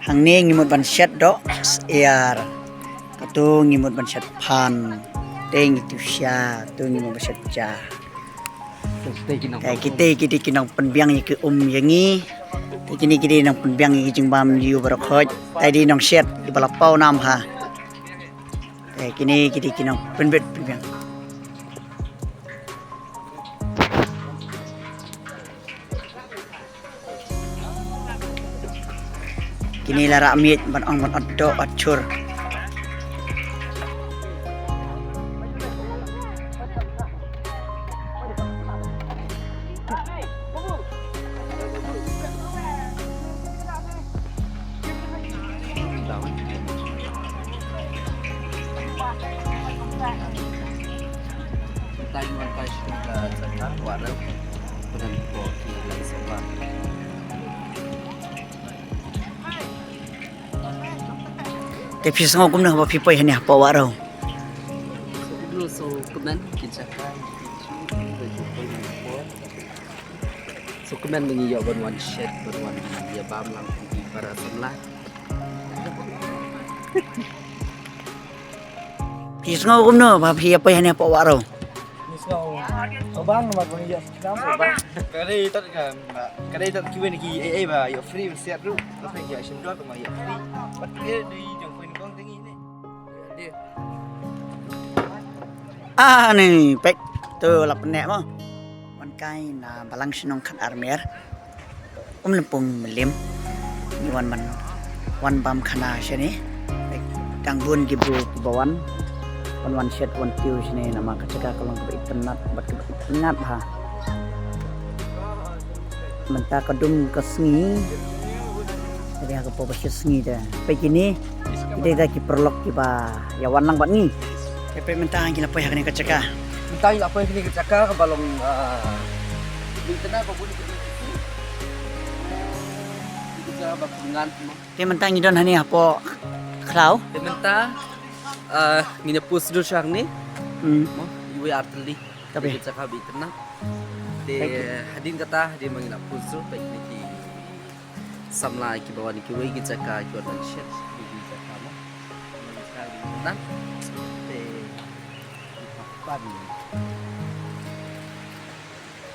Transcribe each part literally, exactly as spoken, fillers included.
Hangne ngi mut ban shet doh syiar. Katu ngi mut ban shet phan. Te ngi tu sha, tu ngi mut ban shet ja. Te kite kite ki nongpynbiang ïa ki um ïa ngi. Te kine kite nongpynbiang ïa ki jingbam ïa u baroh khoit. Te dei nongshet kiba la paw nam ha. Te kine kite ki nongpynbit pynbiang. Kine la rah miej ban ong ban ot doh ot chur. Te phi sngew kumno ba phi poi hangne hapoh Wahrew? Kumno, so kmen ki jaka, so kmen ba ngi ïoh ban wan shet, ban wan ïa bam lang ki para samla. Phi sngew kumno ba phi ïa poi hangne hapoh Wahrew? Phi sngew. Ka bang namar ba ngi ïoh sngewthuh ba. Ka dei tat ka, ka dei tat kiwei na ki ei ei ba ïoh free ba siat ruh. Tapi ïoh shim dor ka ma ïoh free. Pat ka dei jong poi nyngkong te ngi ne. Ah, ni pek tu la pyneh mo. Wan kai na balang shnong khat armier. Um lympung mylliem. Ngi wan ban wan bam khana shane. Dang bun ki briew kiba wan. Wan wan shet wan tiew shane namar ka jaka ka long kaba itynnat bad kaba itynnat bha. Mynta ka dum ka sngi. Ka dei ha ka por ba shet sngi te. Peit kine, ki dei da ki paralok kiba ïa wan lang bad ngi. Te peit mynta ngi la poi ha kane ka jaka. Mynta ngi la poi ha kane ka jaka kaba long, ah, itynnat ba bun ki, ki jaka ba pyngan mo. Te mynta ngi don hangne hapoh khlaw. Te mynta, ah, ngi ïa pus dur sha hangne. Hmm. Mo, iwei ar tylli. Te ka jaka ba itynnat. Te hadien kata, hadien ba ngi la pus dur, peit kine ki samla kiba wan kiwei ki jaka, ki wan ban shet ki jaka mo. Te pan.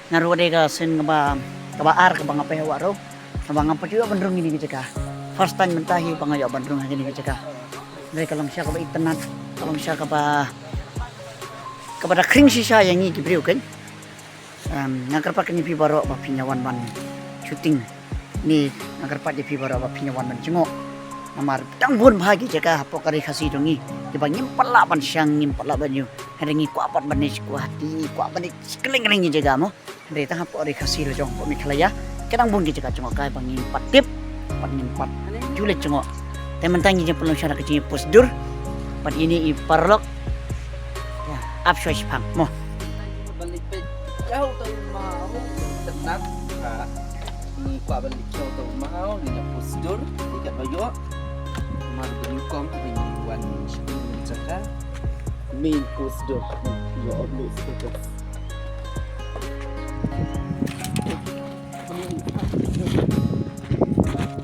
Nga ruh dei ka sien kaba, kaba ar kaba nga poi ha Wahrew. Kaba ngam pat ju ïoh ban rung ïa kine ki jaka. First time mynta hi ba nga ïoh ban rung ha kine ki jaka. Dei ka long sha kaba itynnat, ka long sha kaba, kaba da khring shisha ïa ngi ki briew kein. Em, nga kyrpad ïa phi baroh ba phin ïa wan ban shooting. Ni nga kyrpad ïa phi baroh ba phin ïa wan ban jngoh. Namar dang bun bha ki jaka hapoh ka ri Khasi jong ngi kiba ngim pat lah ban shang, ngim pat lah ban ïoh. Hynrei ngi kwah pat ban ïoh sha ki, ngi kwah ban ïoh sha kylleng kylleng ki jaka mo. Hynrei tang hapoh ri Khasi la jong, hapoh Meghalaya ka dang bun ki jaka jngohkai ba ngim pat tip, bad ngim pat ju leit jngoh. Te mynta ngi jingpynlong sha ka jingïapus dur bad ine i paralok. Ïa, ap shuwa shiphang mo. Ban leit peit ïa uta u maw, tenang, ha. Ngi kwah ban leit ïa uta u maw, ngi ïapus dur, ngi kat ba ïoh. Mar ba nyngkong ngi wan sha kane ka jaka. Main course dur, ïa, obvious course.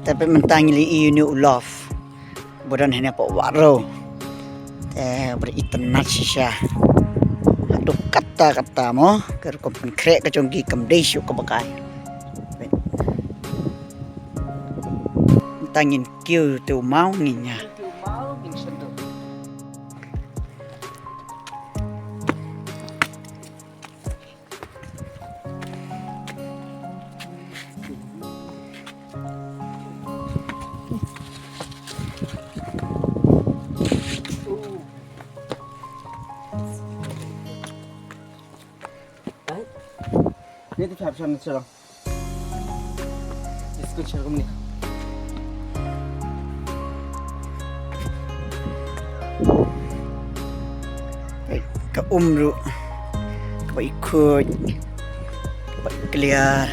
Te peit mynta ngi la ïohi une u loft ba don hangne hapoh Wahrew. Te ba itynnat shisha. Haduh katta katta mo, ka rukom pynkhreh ka jong ki kam dei shuh kaba kai. Mynta ngin kiew te u maw ngin ïa. Ni tu chap chap ni chap. Biskut sha kumne. Ka um ruh kaba ikhuid, kaba ikliar,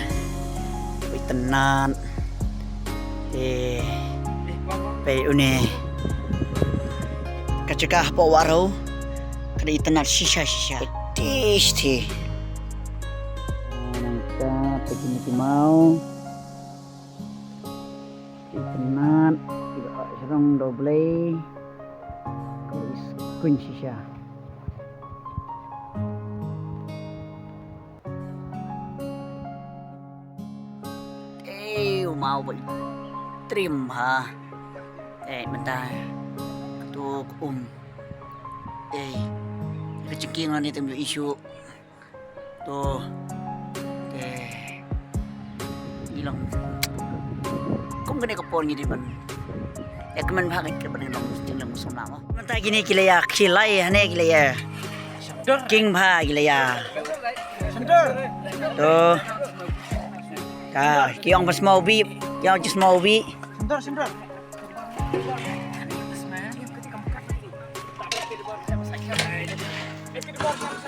kaba itynnat. Eh, peit une ka jaka hapoh Wahrew ka dei itynnat shisha shisha. Peit te. Nangta peit kine ki maw. Peit kine Nong doblei. Ko is kun shisha. Eh, u mau ba trim ha. Eh, mynta. Tu um. Eh, ka jingkieng ni tem issue. To. Te. Ilong. Kum kane ka por ngi dei ban. Eh, kmen bha ka ban long jing long som lama. Mynta kine ki la ïa khilai hane ki la ïa. King bha ki la ïa. To. Ka ki ong ba smaw bi, ki ong ji smaw bi.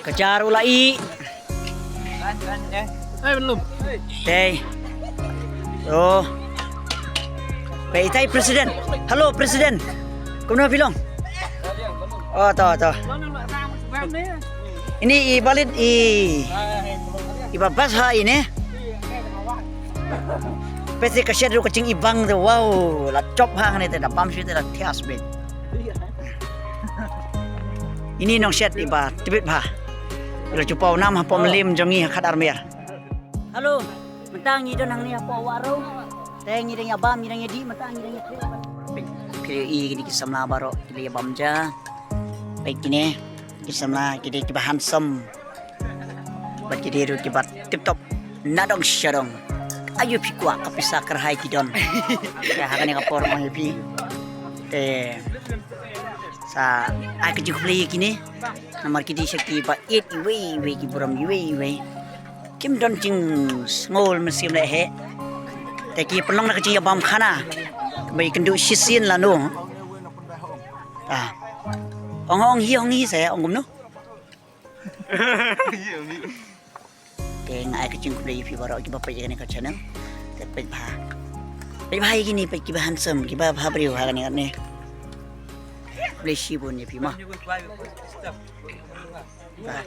Ka jar u la i. Te. Oh. Peit tai president. Hello president. Kumno phi long? Oh, to, to. Ini i balit i. I babas ha ini. Peit ka shet ruh ka jingibang te, wow, la jop ha ngan te da bam shi te da thias beit. Ini nong shet iba tbit bha. Ila chupaw nam hapoh Mylliem jong ngi ha Khatar Mer. Hello, mynta ngi don hangne hapoh Wahroh. Te ngi dang ïa bam, ngi dang ïa dih, mynta ngi dang ïa trei. Peit, peit, i kine ki samla baroh ki la ïa bam ja. Peit kine ki samla, ki dei kiba handsome. Bad ki dei ruh kiba tip top. Nadong shadong. Ayu phi kwah ka pisa kyrhai ki don. Te ha kane ka por ma ïa phi. Te sa ai ka jingkhublei ïa kine. Namar ki dei sha kiba ïeit iwei iwei, ki burom iwei iwei. Kim don jingsngewlem mynsiem lehse. Te ki pynlong na ka jingïabam khana. Ba i kynduh shisien lano. Ah. Ong ong hi ong hi sa ong kumno. Te nga ai ka jingkhublei ïa phi baroh kiba peit ïa kane ka channel. Te peit bha. Peit bha ïa kine, peit kiba handsome, kiba bha briew ha kane kane. Khublei shibun ïa phi ma. Bye.